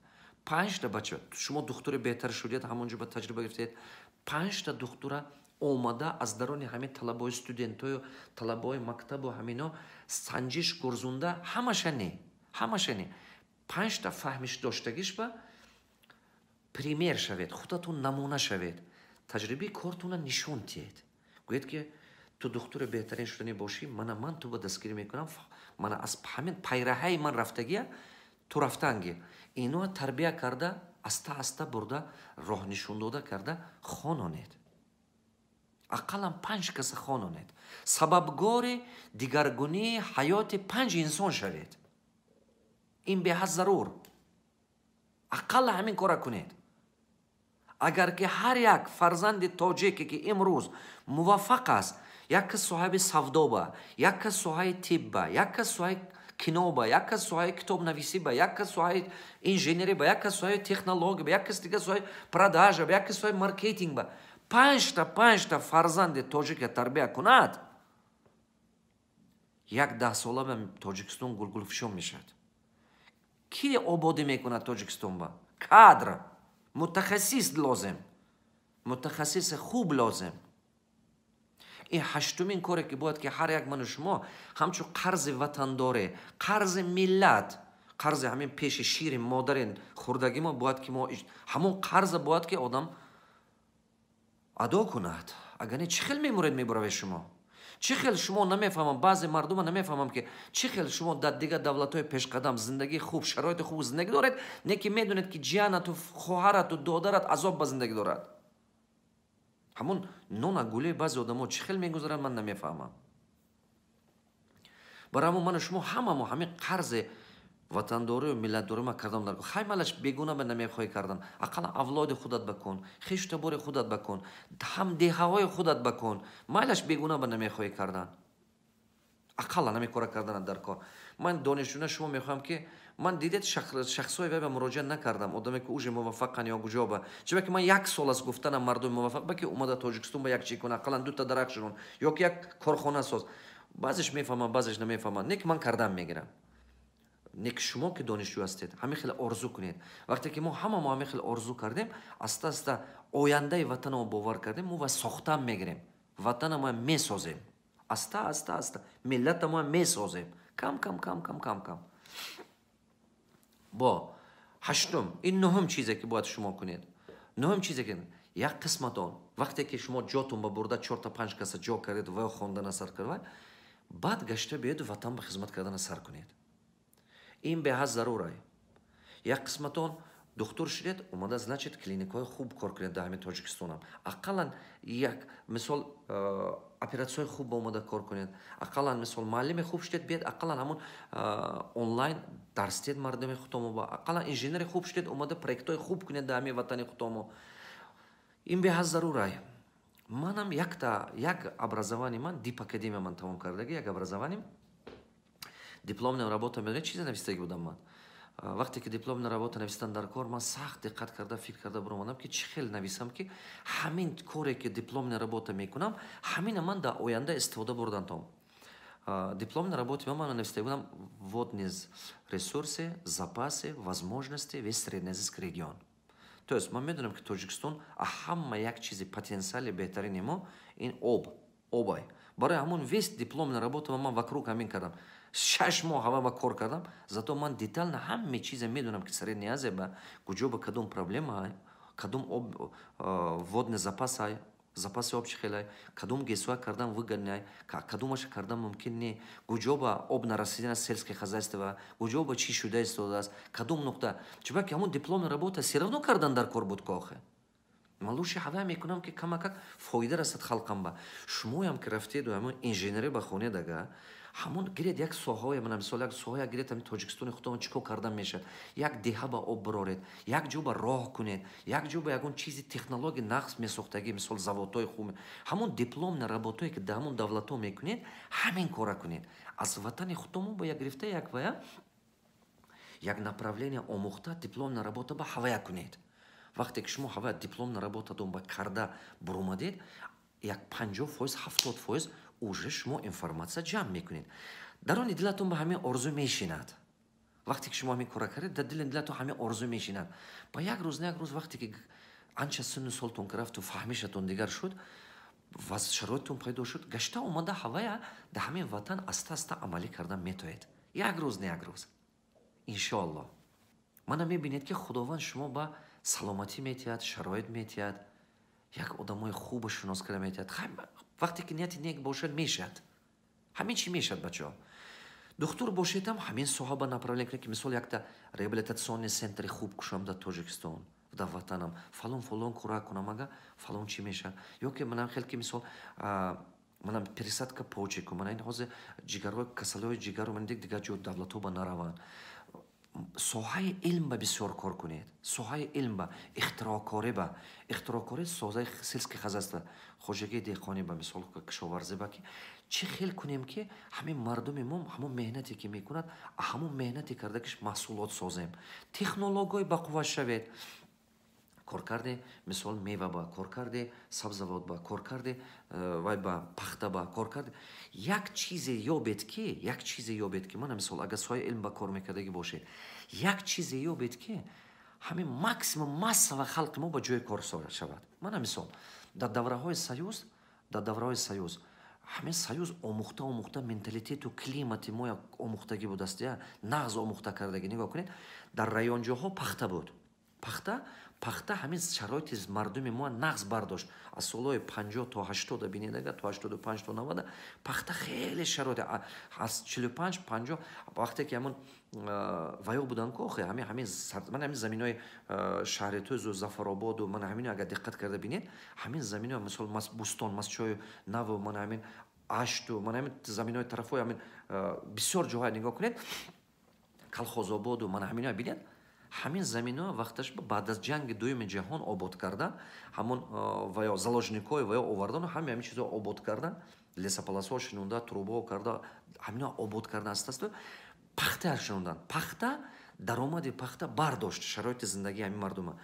5та бача, шумо духтури беҳтар шудед, ҳамон ҷо ба таҷриба гирифтед. 5та духтура омада аз дарони ҳамин талабаҳои студентою талабаҳои мактабу ҳамино санҷиш гурзунда, ҳамаша не, ҳамаша не. 5та фаҳмиш доштагиш ба пример шавед, худатон намуна шавед, таҷрибаи кортона нишон диҳед. Гӯед ки ту духтури беҳтарин шуданӣ бошӣ, мана ман ту ба дастгирӣ мекунам, мана аз ҳамин пайраҳаи ман рафтагия ту рафтанги. Иноа тарбия карда, аста аста бурда, роҳ нишон дода карда хононед. Ақаллан 5 каса хононед. Сабабгори дигаргунии ҳаёти 5 инсон шавед. Ин беҳад зарур. Ақалла ҳамин кора кунед. Агар ки ҳар як фарзанди тоҷике ки имрӯз муваффақ аст, як кас соҳаи савдоба, як кас соҳаи тибба, як кас соҳаи киноба, як кас соҳаи китобнависиба, як кас соҳаи инженериба, як кас соҳаи технологияба, як кас дигар соҳаи продажаба, як кас соҳаи маркетингба, 5та фарзанди тоҷика тарбия кунад, як 10 сола ба Тоҷикистон гулгулфишон мешавад. Ки ободӣ мекунад Тоҷикистонба? Кадр, мутахассис лозим, мутахассиси хуб лозим. Ин ҳаштумин коре ки бояд ки ҳар як ману шумо ҳамчун қарзи ватандорӣ, қарзи миллат, қарзи ҳамин пеши шири модари хурдагӣ мо бояд ки мо ҳамон қарза бояд ки одам адо кунад. Агар не, чӣ хел мемуред мебуравед шумо? Чӣ хел шумо намефаҳмам, баъзе мардума намефаҳмам ки чӣ хел шумо дар дигар давлатҳои пешқадам зиндагии хуб, шароити хуб зиндагӣ доред, не ки медонед ки ҷиянату хоҳарату додарат азоб ба зиндагӣ дорад. Ҳамон нона гулии баъзе одамо чӣ хел мегузаранд, ман намефаҳмам. Барои ҳамон ману шумо ҳамамо ҳамин қарзи ватандорию миллатдорӣ ма кардам дар хай малаш бегуна ба намехоҳӣ кардан, ақаллан авлоди худат бакун, хешу табори худат бакун, ҳам деҳаҳои худат бакун, майлаш бегуна ба намехоҳӣ кардан, ақаллан ҳамин кора карданат дар кор. Ман донишҷӯна шумо мехоҳам ки ман дидед шахсҳои вай ба муроҷиат накардам, одаме ки уже муваффақан ё куҷоба, чунки ки ман як сол аст гуфтанам мардуми муваффақ ба ки омада Тоҷикистон ба як чӣ кун, ақаллан 2та дарахт шинон ё ки як корхона соз. Баъзеш мефаҳмам, баъзеш намефаҳмам, не ки ман кардам мегирам. Не ки шумо ки донишҷӯ ҳастед, ҳамин хел орзу кунед. Вақте ки мо ҳама мо ҳамин хел орзу кардем, аста аста ояндаи ватанамо бовар кардем, мо ва сохтан мегирем. Ватанамо месозем. Аста аста аста миллатамо месозем. Кам кам кам кам кам кам. Бо ҳаштум, ин нуҳум чизе ки бояд шумо кунед. Нуҳум чизе ки як қисматон вақте ки шумо ҷотон ба бурда 4 та 5 каса ҷо кардед ва ё хондана сар кардед, баъд гашта биёед ватан ба хизмат кардана сар кунед. Ин беҳад зарурай. Як қисматон духтур шудед, омада значит клиникаҳои хуб кор кунед дар ҳамин Тоҷикистонам. Ақаллан як мисол оператсияҳои хуб омада кор кунед. Ақаллан мисол муаллими хуб шудед, биед ақаллан ҳамон онлайн дарс диҳед мардуми худомо ба. Ақаллан инженери хуб шудед, омада проектҳои хуб кунед дар ҳамин ватани худомо. Ин беҳад зарурай. Манам якта як образование ман дип академия ман тамом кардаги, як образование дипломная работа медонед чизе навистаги будам ман. Вақте ки дипломная работа навистан дар кор, ман сахт диққат карда фикр карда баромадам ки чӣ хел нависам ки ҳамин коре ки дипломная работа мекунам, ҳамина ман дар оянда истифода бурдан том. Дипломная работа ман навистаги будам водные ресурсы, запасы, возможности весь Среднеазийский регион. То есть ман медонам ки Тоҷикистон ҳама як чизи потенсиали беҳтарини мо ин об, обай. Барои ҳамон весь дипломная работа ман вокруг ҳамин кардам. 6 моҳ ҳава ба кор кардам, зато ман детально ҳаме чизе медонам ки Средняя Азия ба куҷо ба кадом проблема, кадом об, водный запас ай, запаси об чӣ хелай, кадом ГЭСуа кардан выгодный, кадомаша кардан мумкин не, куҷо ба об нарасидана сельское хозяйство, куҷо ба чӣ шуда истодааст, кадом нуқта. Чунки ки ҳамон дипломная работа всё равно кардан дар кор буд кохе. Ман лучше ҳава мекунам ки камакак фоида расад халқам ба. Шумоям ки рафтеду ҳамон инженерӣ ба хонед ага, ҳамон гиред як соҳаое, мана мисол як соҳая гиред ҳамин Тоҷикистони худамон чӣ кор кардан мешавад. Як деҳа ба об бироред, як ҷо ба роҳ кунед, як ҷо ба ягон чизи технология нақс месохтагӣ, мисол заводҳои хуб. Ҳамон дипломная работое ки дар ҳамон давлатҳо мекунед, ҳамин кора кунед. Аз ватани худамон ба як гирифта як вая як направление омӯхта дипломная работа ба ҳавая кунед. Вақте ки шумо ҳава дипломная работатон ба карда буромадед, як 50%, 70% уже шумо информация ҷамъ мекунед. Дарони дилатон ба ҳамин орзу мешинад. Вақте ки шумо ҳамин кора кардед, дар дили дилатон ҳамин орзу мешинад. Ба як рӯз, на як рӯз, вақте ки анча синну солтон ки рафту, фаҳмишатон дигар шуд ва шароитон пайдо шуд, гашта омада, ҳавая дар ҳамин ватан аста аста амалӣ кардан метоед. Як рӯз, на як рӯз, иншоалло. Мана мебинед, ки Худованд шумо ба саломатӣ метиҳад, шароит метиҳад, як одамои хубу шинос карда метиҳад. Вақте ки нияти нек бошад, мешавад, ҳамин чӣ мешавад. Бачаҳо, духтур бошедам, ҳамин соҳа ба направление кунед, ки мисол якта реабилитационный центри хуб кушам дар Тоҷикистон, дар ватанам, фалон фалон кора кунам, ага фалон чӣ мешавад. Ё ки манам хел ки мисол манам пересадка почек, мана ин ҳозир ҷигарҳои, касалиҳои ҷигару ман дигар ҷо давлатҳо ба нараванд. Соҳаи илм ба бисёр кор кунед, соҳаи илм ба, ихтироъкорӣ ба, ихтироъкорӣ, соҳаи сельский хозяйство, хоҷагии деҳқонӣ ба, мисол кишоварзӣ ба, ки чӣ хел кунем, ки ҳамин мардуми мо ҳамон меҳнате ки мекунад, ҳамон меҳнате кардагиш маҳсулот созем, технологияи бақувват шавед, коркарди мисол мева ба, коркарди сабзавот ба, коркарди вай ба, пахта ба, коркарди як чизе ёбед ки, як чизе ёбед ки, мана мисол, агар соҳаи илм ба кор мекардагӣ бошед, як чизе ёбед, ки ҳамин максимум массава халқи мо ба ҷои кор шавад. Мана мисол, дар давраҳои союз ҳамин союз омӯхта омӯхта менталитету климати мо омӯхтагӣ будаст, я нағз омӯхта кардагӣ. Нигоҳ кунед, дар районҷоҳо пахта буд, пахта, пахта. Ҳамин шароити мардуми мо нағз бардошт. Аз солҳои 50 то 80-а бинед, агар то 85, то 90-а пахта хеле шароит, аз 45, 50, вақте ки ҳамон ваё буданд ку охе, ҳамин ман ҳамин заминои шаҳри Тӯзу, Зафарободу, ман ҳамин агар диққат карда бинед, ҳамин замино, мисол, Бӯстон, Мастчою Наву, ман ҳамин Ашту, ман ҳамин заминои тарафҳои ҳамин бисёр ҷоҳое нигоҳ кунед, Калхозободу, ман ҳамино бинед, ҳамин замино вақташ баъд аз Ҷанги Дуюми ҷаҳон обод кардан, ҳамон ва ё заложникҳое ва ё овардану ҳами ҳамин чизо обод кардан, лесополосаҳо шинонда, трубаҳо карда, ҳамино обод кардан, аста аста пахта шинондан. Пахта, даромади пахта бардошт шароити зиндагии ҳамин мардума.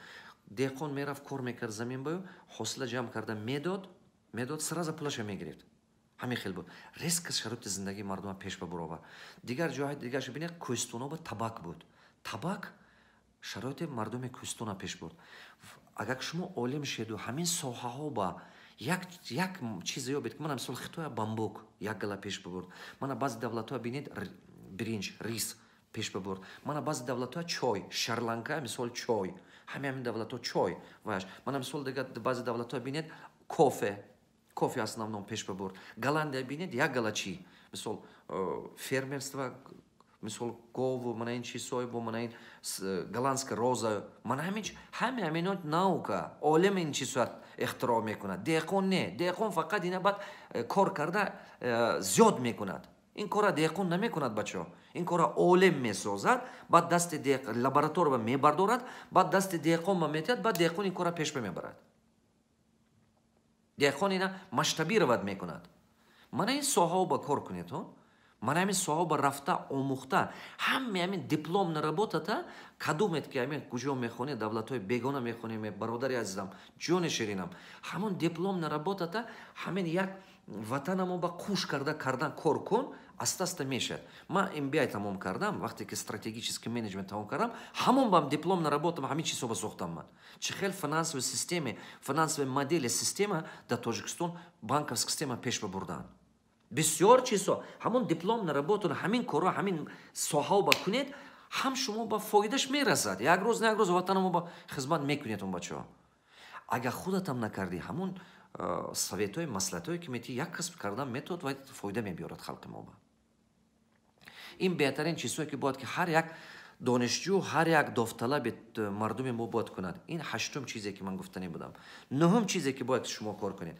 Деҳқон мерафт, кор мекард замин баю, ҳосила ҷамъ карда медод, медод, сразу пулаша мегирифт. Ҳамин хел буд. Резко шароити зиндагии мардума пеш ба буровард. Дигар ҷоҳои дигарша бинед, кӯҳистоно ба табак буд, табак шароити мардуми кӯҳистона пеш бурд. Агар шумо олим шеду, ҳамин соҳаҳо ба як чизе ёбед, ки мана мисол Хитоя бамбук як гала пеш бибурд, мана баъзе давлатҳоя бинед, биринҷ, рис пеш бибурд, мана баъзе давлатҳоя чой, Шри-Ланка мисол чой, ҳамин давлатҳо чой ваш, мана мисол дигар баъзе давлатҳоя бинед, кофе, кофе основном пеш бибурд. Голландия бинед, як гала чӣ, мисол фермерство, мисол гову, мана ин чизҳое бо, мана ин голландская роза, мана ҳамин, ҳами ҳамино наука, олим ин чизҳоя ихтироъ мекунад, деҳқон не. Деҳқон фақат ина баъд кор карда зиёд мекунад. Ин кора деҳқон намекунад, бачаҳо, ин кора олим месозад, баъд дасти лаборатория мебардорад, баъд дасти деҳқон ба метиҳад, баъд деҳқон ин кора пеш мебарад. Деҳқон ина масштабировать мекунад. Мана ин соҳао ба кор кунед. Мана ҳамин соҳао ба рафта омӯхта, ҳами ҳамин дипломная работата кадумед, ки ҳамин куҷо мехонед, давлатҳои бегона мехонем, бародари азизам, ҷони ширинам, ҳамон дипломная работата ҳамин як ватанамо ба қуш карда кардан кор кун, аста аста мешавад. Ман MBA тамом кардам, вақте ки стратегический менеджмент тамом кардам, ҳамон бам дипломная работам ҳамин чизҳо ба сохтам. Ман чӣ хел финансовый системе, финансовый модели система дар Тоҷикистон, банковская система пеш бабурдан, бисёр чизҳо. Ҳамон дипломная работа, ҳамин корро ҳамин соҳао ба кунед, ҳам шумо ба фоидаш мерасад. Як рӯз, на як рӯз ватанамо ба хизмат мекунед он, бачаҳо. Агар худатам накардӣ, ҳамон советҳои, маслиҳатҳое ки метиҳӣ, як касб кардан метод ва фоида мебиёрад халқи мо ба. Ин беҳтарин чизҳое, ки бояд ки ҳар як донишҷӯ, ҳар як довталаби мардуми мо бояд кунад. Ин ҳаштум чизе, ки ман гуфтанӣ будам. Нуҳум чизе, ки бояд шумо кор кунед: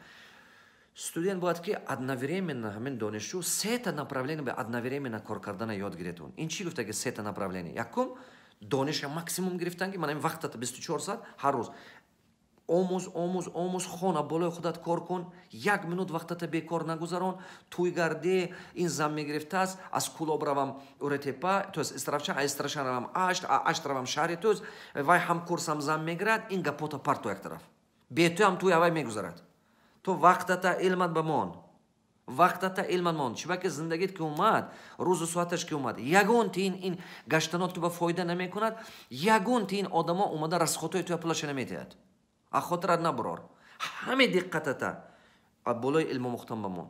студент бояд ки одновременно, ҳамин донишҷӯ, сета направление одновременно кор кардана ёд гиред. Ин чӣ гуфта ки сета направление? Якум, дониша максимум гирифтан, ки ман ин вақтата 24 соат ҳар рӯз. Омӯз, омӯз, омӯз, хона, болои худат кор кун, як минут вақтата бекор нагузарон. Тӯй гарде, ин зан мегирифтааст, аз Кӯлоб равам Уретепа, то есть Истаравшан, а Истаравшан равам Ашт, а Ашт равам шаҳри Тӯз, вай ҳамкурсам зан мегирад, ин гапота парто як тараф. Бетӯям тӯй авай мегузарад. Ту вақтата илмат бамон. Вақтата илмат мон. Чиба ки зиндагит ки омад, рӯзу соаташ ки омад, ягон тин ин гаштанот ту ба фоида намекунад, ягон тин одамо омада расходҳои туя пулаша наметиҳад. А хотират набурор. Ҳаме диққатата болои илму мухтам бамон.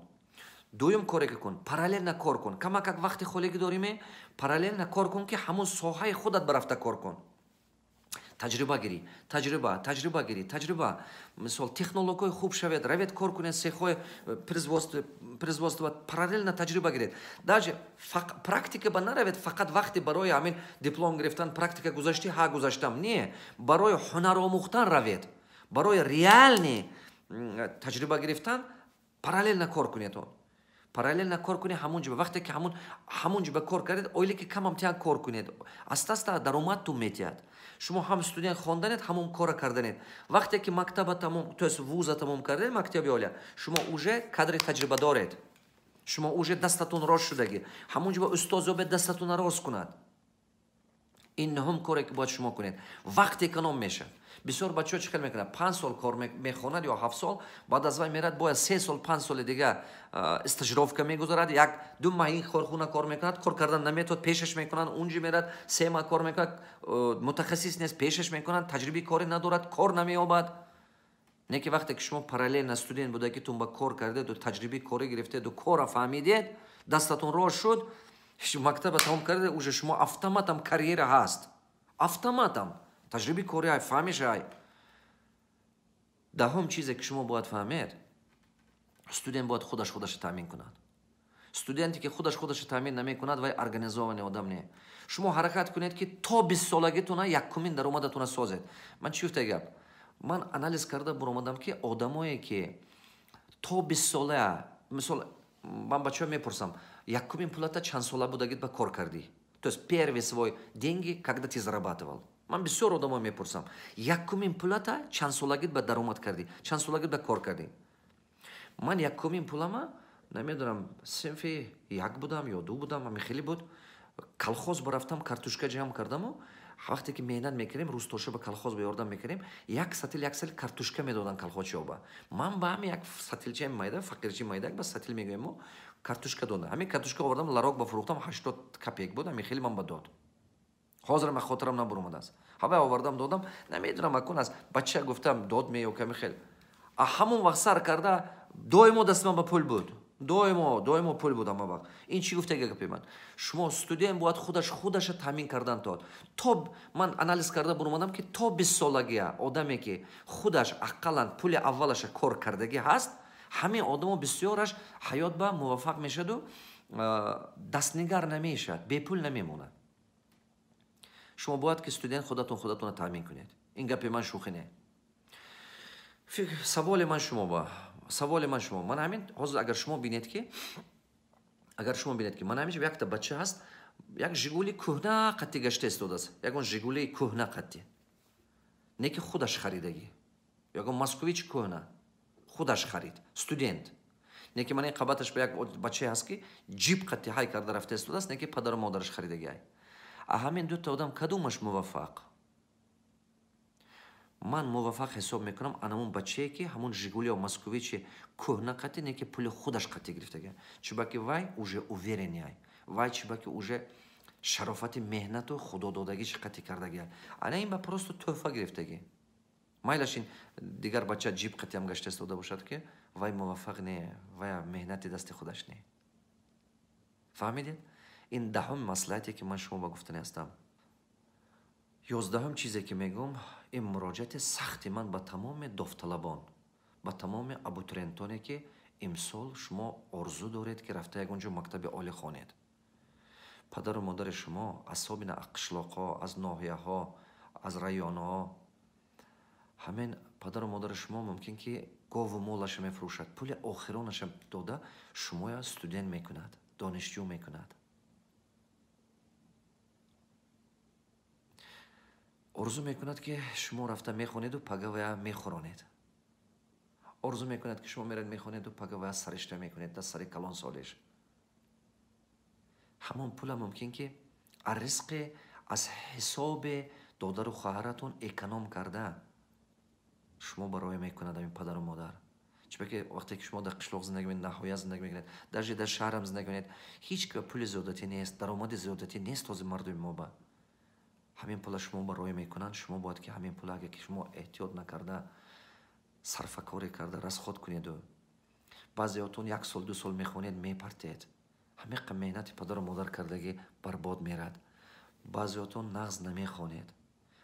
Дуюм коре ки кун, параллельно кор кун. Камакак вақти холигӣ дориме, параллельно кор кун, ки ҳамун соҳаи худат барафта кор кун. Таҷриба гирӣ, таҷриба, таҷриба гирӣ, таҷриба. Мисол, технологҳои хуб шавед, равед кор кунед, цехҳои производство, параллельно таҷриба гиред. Даже практика ба наравед, фақат вақти барои ҳамин диплом гирифтан практика гузаштӣ, ҳа, гузаштам. Не, барои ҳунар омӯхтан равед. Барои реальный таҷриба гирифтан параллельно кор кунед он. Параллельно кор кунед ҳамун ҷиба. Вақте ки ҳамун ҷиба кор кардед, ойлики камам тиан кор кунед. Аста аста даромадтун метиҳад. Шумо ҳам студент хонданед, ҳамон кора карданед. Вақте ки мактаба тамом, то есть вуза тамом кардед, мактаби олия, шумо уже кадри таҷриба доред. Шумо уже дастатон рост шудагӣ. Ҳамун ҷиба устоз ёбед, дастатонро рост кунад. Ин нуҳум коре ки бояд шумо кунед. Вақт эконом мешавад. Бисёр бачаҳо чӣ хел мекунад? 5 сол кор мехонад ё 7 сол, баъд аз вай мерад, бояд 3 сол, 5 соли дига стажировка мегузарад, 1-2 маҳ ин корхона кор мекунад, кор кардан наметавад, пешаш мекунанд, унҷи мерад, 3 маҳ кор мекунад, мутахассис нест, пешаш мекунанд, таҷрибаи корӣ надорад, кор намеёбад. Не ки вақте ки шумо параллельно студент будагитун ба кор кардеду, таҷрибаи корӣ гирифтеду, кора фаҳмидед, дастатон рост шуд, мактаба тамом кардед, уже шумо автоматом карьера ҳаст. Автоматом. Таҷрибаи кори ай, фаҳмиш ай. Даҳум чизе ки шумо бояд фаҳмед: студент бояд худаш худаша таъмин кунад. Студенте ки худаш худаша таъмин намекунад, вай организованный одам не. Шумо ҳаракат кунед, ки то 20 солагитона якумин даромадатона созед. Ман чӣ гуфта гап? Ман анализ карда буромадам, ки одамое ки то 20 сола, мисол, ман бачаҳо мепурсам: якумин пулата чанд сола будагит ба кор кардӣ, то есть первый свой деньги когда ты зарабатывал? Ман бисёр одамо мепурсам: якумин пулата чанд солагит ба даромад кардӣ, чанд солагит ба кор кардӣ? Ман якумин пулама намедонам, синфи як будам ё ду будам, ҳами хеле буд. Колхоз барафтам, картошка ҷамъ кардаму, вақте ки меҳнат мекардем, рӯзтоша ба колхоз ба ёрдам мекардем, як сатил, як сатил картошка медоданд колхозчиҳо. Ман ба ҳами як сатилчаи майда, фақирчи майда, ба сатил мегӯем мо, картошка додам. Ҳамин картошка овардам, ларок ба фурӯхтам, 80 копеек буд, ҳами хеле ман ба дод. Ҳозир ман хотирам набуромадааст. Ҳавай овардам, додам, намедонам, акун аз бача гуфтам, дод ме ё ками хел. А ҳамон вақт сар карда доимо дасти ман ба пул буд, доимо, доимо пул буд ҳама вақт. Ин чӣ гуфтага гапи ман? Шумо, студент бояд худаш худаша таъмин кардан тод. То ман анализ карда буромадам, ки то 20 солагия одаме ки худаш ақаллан пули аввалаша кор кардагӣ ҳаст, ҳамин одамо бисёраш ҳаёт ба муваффақ мешаду дастнигар намешавад, бепул намемонад. Шумо бояд ки студент худатон худатонро таъмин кунед. Ин гапи ман шӯхӣ не. Саволи ман шумо ба, саволи ман шумо, ман ҳамин ҳозир, агар шумо бинед, ки ман ҳамин якта бача ҳаст, як Жигули кӯҳна қатти гашта истодааст, ягон Жигули кӯҳна қатти, не ки худаш харидагӣ, ягон Москвич кӯҳна худаш харид, студент, не ки ман ин қабаташ ба як бачае ҳаст, ки ҷип қатти ҳай карда рафта истодааст, не ки падару модараш харидагӣ ай. А ҳамин дута одам кадомаш муваффақ? Ман муваффақ ҳисоб мекунам анамун бачае, ки ҳамун Жигули ё Москвичи кӯҳна қатӣ, не ки пули худаш қатӣ гирифтага. Чубаки вай уже уверенный ай, вай чубаки уже шарофати меҳнату худододагиш қатӣ кардагиай. Ана ин ба просто тӯҳфа гирифтагӣ. Майлаш, ин дигар бача ҷип қатиам гашта истода бошад, ки вай муваффақ не, вай меҳнати дасти худаш не. Фаҳмидед? Ин даҳум маслиҳате, ки ман шумо ба гуфтани ҳастам. 11-ум чизе ки мегӯм, ин муроҷиати сахти ман ба тамоми довталабон, ба тамоми абитуриентоне, ки имсол шумо орзу доред, ки рафта ягон ҷо мактаби олӣ хонед. Падару модари шумо, особенно аз қишлоқҳо, аз ноҳияҳо, аз районҳо, ҳамин падару модари шумо мумкин ки гову молаша мефурӯшад, пули охиронаша дода шумоя студент мекунад, донишҷӯ мекунад. Орзу мекунад, ки шумо рафта мехонеду пагавая мехӯронед. Орзу мекунад, ки шумо меред, мехонеду пагавая саришта мекунед дар сари калон солиш. Ҳамон пула мумкин ки аз ризқи, аз ҳисоби додару хоҳаратон эконом карда шумо бароя мекунад ҳамин падару модар. Чунки вақте ки шумо дар қишлоқ зиндагӣ мекунед, наҳоя зиндагӣ мекунед, даже дар шаҳрам зиндагӣ мекунед, ҳеҷ пули зиёдатӣ нест, даромади зиёдатӣ нест. Ҳозир мардуми мо ба ҳамин пула шумо бароя мекунанд. Шумо бояд ки ҳамин пула, агар ки шумо эҳтиёт накарда, сарфакорӣ карда расход кунеду, баъзеотон як сол, 2 сол мехонед, мепартед, ҳамиқа меҳнати падару модар кардагӣ барбод мерад. Баъзеотон нағз намехонед,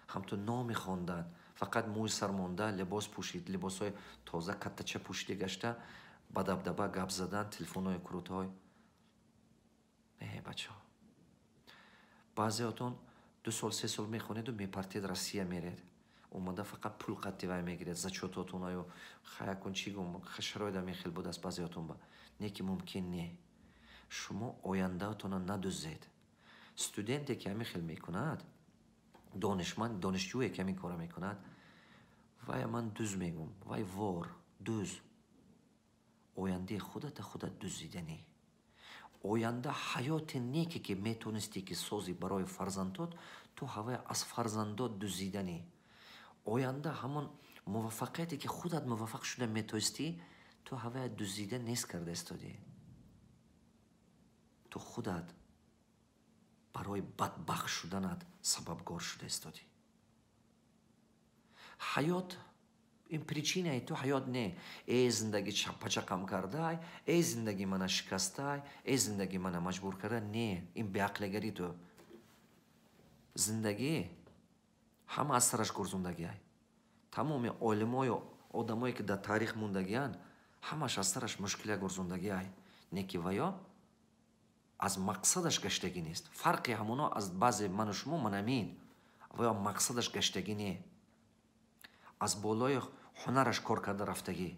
ҳамту номи хондан, фақат мӯи сар монда, либос пӯшид, либосҳои тоза каттача пӯшида гашта, ба дабдаба гап задан, телефонҳои крутой. Не, бачаҳо, баъзеотон 2 сол, 3 сол мехонеду мепартед, Россия меред, омада фақат пул қатти вай мегиред, зачётотонаю хаякун чӣ гум, шароит ҳамин хел будааст баъзеотон ба. Не ки мумкин не, шумо ояндаатонро надуздед. Студенте ки ҳамин хел мекунад, донишманд, донишҷӯе ки ҳамин корро мекунад, вай, ман дуз мегӯм, вай вор, дуз. Ояндаи худата худат дузиданӣ. Оянда, ҳаёти неке ки метонистӣ ки созӣ барои фарзандот, ту ҳавай аз фарзандот дузиданӣ. Оянда, ҳамон муваффақияте ки худат муваффақ шуда метоистӣ, ту ҳавая дузида нест карда истодӣ. Ту худат барои бадбахт шуданат сабабгор шуда истодӣ. Ҳаёт ин причинаи ту ҳаёт не. Э, зиндагӣ пачақам кардай, э, зиндагӣ мана шикастай, э, зиндагӣ мана маҷбур карда. Не, ин беақлигари ту. Зиндагӣ ҳама аз сараш гурзондагиай. Тамоми олимою одамое ки дар таърих мондагианд, ҳамаш аз сараш мушкилия гурзондагиай. Не ки ваё аз мақсадаш гаштагӣ нест. Фарқи ҳамоно аз баъзе ману шумо манамин: ваё мақсадаш гаштагӣ не, аз болои ҳунараш кор карда рафтагӣ.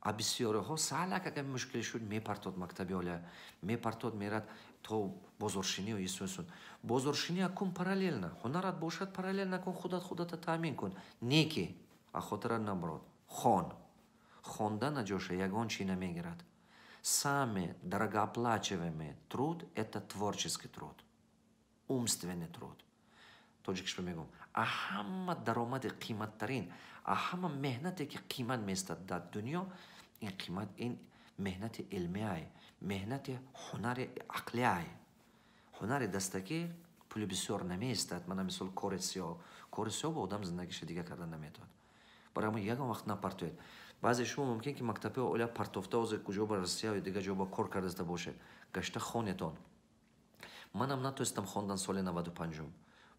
А бисёриҳо саалак агар мушкиле шуд, мепартод мактаби олия, мепартод, мерад то бозоршинию исусун. Бозоршиния кун параллельно, ҳунарат бошад, параллельно кун, худат худата таъмин кун. Не ки а хотира наброд, хон. Хондан ҷоша ягон чи намегирад. Самый дорогооплачиваемый труд — это творческий труд, умственный труд. Тоҷикишба мегӯм: а ҳама даромади қиматтарин, а ҳама меҳнате ки қимат меистад дар дунё, ин қимат, ин меҳнати илмиай, меҳнати ҳунари ақлиай. Ҳунари дастакӣ пули бисёр намеистад. Мана мисол, кори сиёҳ. Кори сиёҳ бо одам зиндагиша дига карда наметавонад. Барои ҳамон ягон вақт напартоед. Баъзе шумо мумкин ки мактабҳои олия партофта, ҳозир куҷо ба Россия ё дигар ҷо ба кор кардаиста бошед. Гашта хонетон. Манам натонистам хондан соли 95-ум,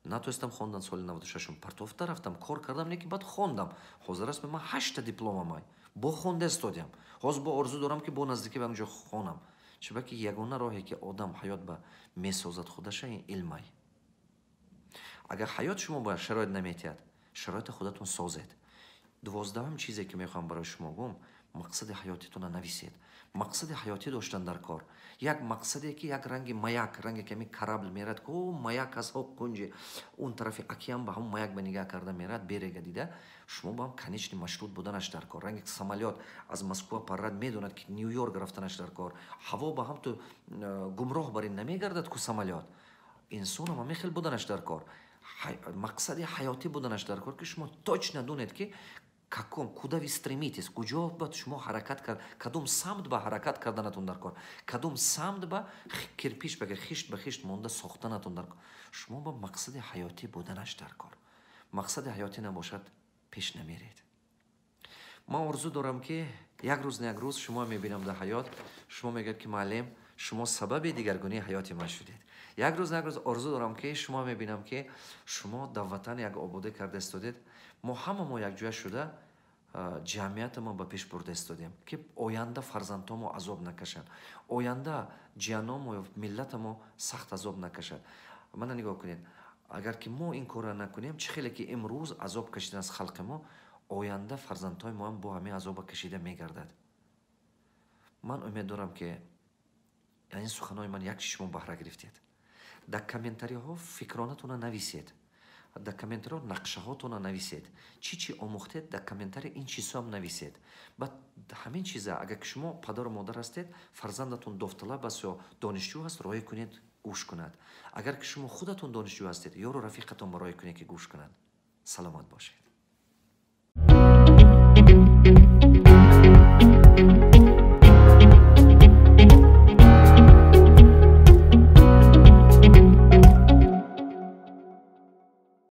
натонистам хондан соли 96-ум, партофта рафтам, кор кардам, лекин баъд хондам. Ҳозир аст, ман ҳашта дипломамай, бо хонда истодиам. Ҳозир бо орзу дорам, ки бо наздикӣ ба ҳамҷо хонам. Чунки ягона роҳе ки одам ҳаёт ба месозад худаша, ин илмай. Агар ҳаёт шумо ба шароит наметиҳад, шароити худатон созед. 12-ум чизе ки мехоҳам барои шумо гӯм: мақсади ҳаётитонро нависед. Мақсади ҳаётӣ доштан дар кор. Як мақсаде ки як ранги маяк, ранге ки ҳамин корабль мерад, ку маяк аз ҳо кунҷи он тарафи океан ба ҳамон маяк ба нигаҳ карда мерад, берега дида, шумо ба ҳам конечный маршрут буданаш дар кор. Ранги самолёт аз Москва паррад, медонад ки Нью Йорк рафтанаш дар кор. Ҳаво ба ҳам ту гумроҳ бар ин намегардад ку самолёт. Инсонам ҳамин хел буданаш дар кор, мақсади ҳаётӣ буданаш дар кор, ки шумо точно донед, ки каком, куда вы стремитесь, куҷо ба шумо ҳаракат кард, кадом самт ба ҳаракат карданатон дар кор, кадом самт ба кирпич ба хишт ба хишт монда сохтанатон дар кор. Шумо ба мақсади ҳаётӣ буданаш дар кор. Мақсади ҳаётӣ набошад, пеш намеред. Ман орзу дорам, ки як рӯз на як рӯз шумо мебинам дар ҳаёт. Шумо мегӯяд, ки муаллим, шумо сабаби дигаргунии ҳаёти ман шудед. Як рӯз на як рӯз орзу дорам, ки шумо мебинам, ки шумо дар ватан як ободӣ карда истодед. Мо ҳама мо якҷоя шуда ҷамъиятамо ба пеш бурда истодем, ки оянда фарзандҳомо азоб накашанд, оянда ҷианомо, миллатамо сахт азоб накашад. Мана нигоҳ кунед, агар ки мо ин корро накунем, чӣ хеле ки имрӯз азоб кашидан аз халқи мо, оянда фарзандҳои моам бо ҳамин азоба кашида мегардад. Ман умед дорам, ки ин суханҳои ман як чи шумо баҳра гирифтед. Дар комментариҳо фикронатонро нависед. Дар комментариҳо нақшаҳотонро нависед, чӣ чӣ омӯхтед, дар комментарий ин чизҳоам нависед. Баъд ҳамин чиза, агар ки шумо падару модар ҳастед, фарзандатон довталаб аст ё донишҷӯ аст, роҳӣ кунед гӯш кунад. Агар ки шумо худатон донишҷӯ ҳастед, ёру рафиқатон ба роҳӣ кунед, ки гӯш кунанд. Саломат бошед.